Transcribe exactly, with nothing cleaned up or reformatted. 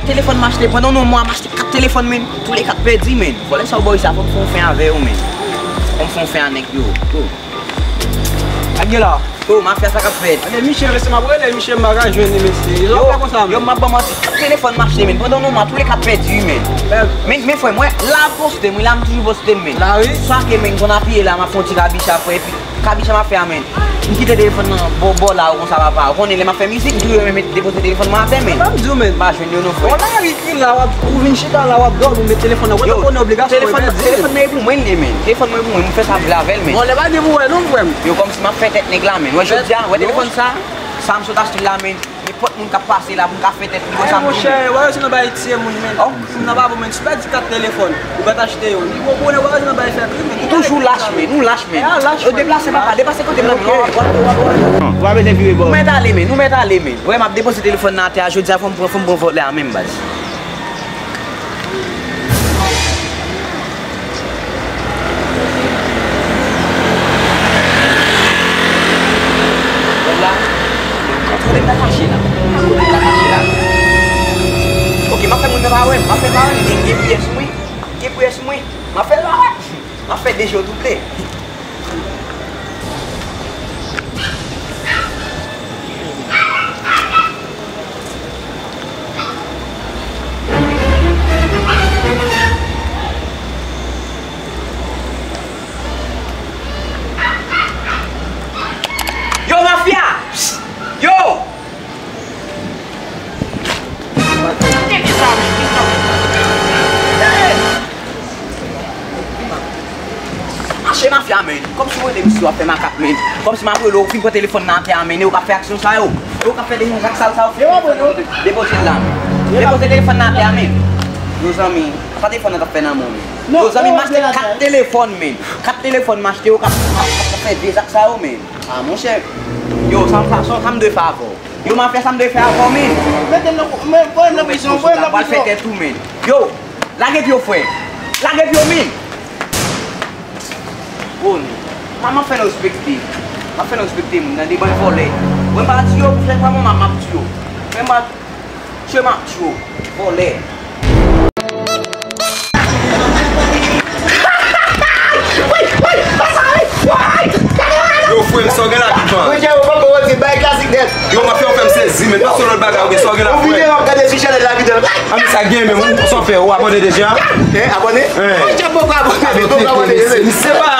Telefòn m achte, pandan yon mwa m achte kat telefòn, men. Tou le kat pèdi, men. Vòlè sa w ba w sa, fò m fè yon fen avè yo, men. Fò m fè yon fen a nèg yo. Yo. Ak gen la. Yo, mafya, sa k ap fèt? Gade, Michel, mesye, m ap rele Michel, m pa ka jwenn li, mesye. Yo, yo, m ap ban manti. Telefòn m achte, men. Pandan yon mwa, tou le kat pèdi, men. Men, men, frè, mwen, la poste m, wi, la m toujou poste m, men. La, wi. Sa ke, men, konn apiye la, m ap fè yon ti kabicha, frè, epi kabicha m ap fè a, men. M kite telefòn nan bò, bò la, ou konsa, papa. Ou konnen, lè m ap fè mizik, m toujou renmen met, depoze telefòn mwen atè, men. Ban m di w, men. M pa jwenn yo, non, frè. Bon, la, wi. Ou la, w ap, ou vin chita la, w ap dòmi, ou met telefòn nan. Wè, yo, tankou yon obligasyon, telefòn, telefòn mwen e pou mwen li ye, men. Telefòn mwen e pou mwen, m fè sa vle avè l, men. Bon, lè pa gen pou wè, non, frè m. Yo, kòmsi m ap fè tèt nèg la, men. Wè, jodi a, wè telefòn sa, sa m sot achte la, men. Nenpòt moun k ap pase la, pou m ka fè tèt li, wè sa m di. Monchè, wè yo se nan bay tiye moun, men. Krim nan pa bon, men. Si w pèdi kat telefòn, ou pa t achte yo. Li bon pou ou, wè yo se nan bay fè krim, men. Toujou lach, men. Nou lach, men. Yo deplase, papa, deplase kote m nan, men. W ap, w ap, w ap, w ap. Ou pa bezwen vire bò. Nou mèt ale, men. Nou mèt ale, men. Wè, m ap depoze telefòn nan atè a, jodi a, fò m pran, fò m pran vòlè a menm, baz. Kote m ta kache la? Kote m ta kache la? Ok, m ap fè moun nan pa wè m. M ap fè pa wè m. Gen, gen priyè sou mwen. Gen priyè sou mwen. M ap fè l pa wè m. M ap fè de je w double. Yo, mafya! Yo! Mache mafya, men. Kòmsi w rele misye w ap fè makak, men. Kòmsi m ap rele w, ou fin pran telefòn nan atè a, men, e ou k ap fè aksyon sa yo. E ou k ap fè de zak sal sa yo. Depoze l la, men. Depoze telefòn nan atè a, men. Yo, zanmi, sa telefòn nan t ap fè nan men w, men. Yo, zanmi, m achte kat telefòn, men. Kat telefòn m achte, ou k ap, ap, ap fè de zak sa yo, men. Ah, monchè. Yo, sa, sa, sa, sa m dwe fè avè w? Yo, mafya, sa m dwe fè avè w, men? Mete l nan, men, voye l nan prizon, voye l nan prizon. Pral fè tèt ou, men. Yo, lage pye w, frè. Lage pye w, men. Bon, m ap fè nou respekte. M ap fè nou respekte, moun. Tande, bann vòlè. Mwen pa di yo, pou fè kòman m ap, m ap di yo. Mwen pa, che m ap di yo. Vòlè. Yo, frè m, sa w gen la, Pikan? Mwen, Djèwo, poko di, bay klasik nèt. Yo, mafya, w fè m sezi, men. Pase yon lòt bagay, ok, sa w gen la, frè? Ou vini, w ap gade ti chanèl la, videyo. A, men sa gen, men, ou, sa w fè, ou abòne deja? Hein, abòne? Hein. Mwen, Djèwo, poko abòne, men, poko abòne, men. Se pa,